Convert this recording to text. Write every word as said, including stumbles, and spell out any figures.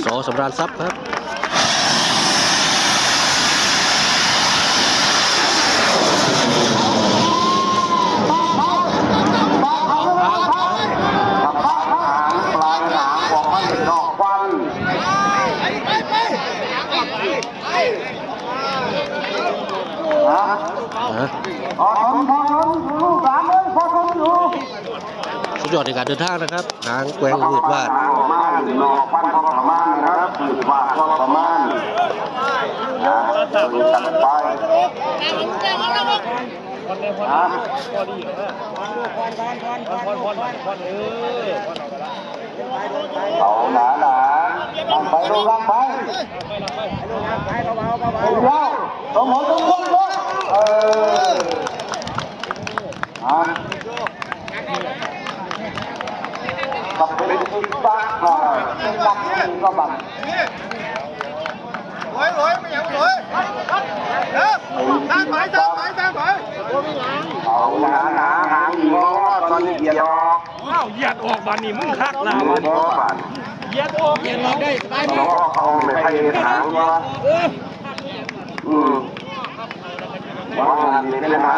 ส.สำราญทรัพย์ครับ ปลายหางออกมาเห็นดอกควัน นะ พอทนพอทนอยู่ลูกหลานเอ้ยพอทนอยู่ สุดยอดในการเดินทางนะครับ หางแกว่งวืดวาด ออกมาเห็นดอกควันพอประมาณนะครับคือว่าพอประมาณนะเดินกันไปนะ เขาหนาหนาลงไปลงล่างไปลงล่างลงบนลงล่างเอออ่ะกับเป็นติ๊กตักอ่ะติ๊กตักนี่ก็บัง ลอยลอยไม่ยังลอยเออตามไปตามไปตามไป เขาหนาหนาหางดีว่าตอนนี้เกียร์ออก อ้าวเหยียดออกบานนี่มึงคักหลาย มันก็บาด เหยียดออกเหยียดออกได้สบาย มันก็เขาไม่ใครหางว่าอืมว่ามันเป็นหาง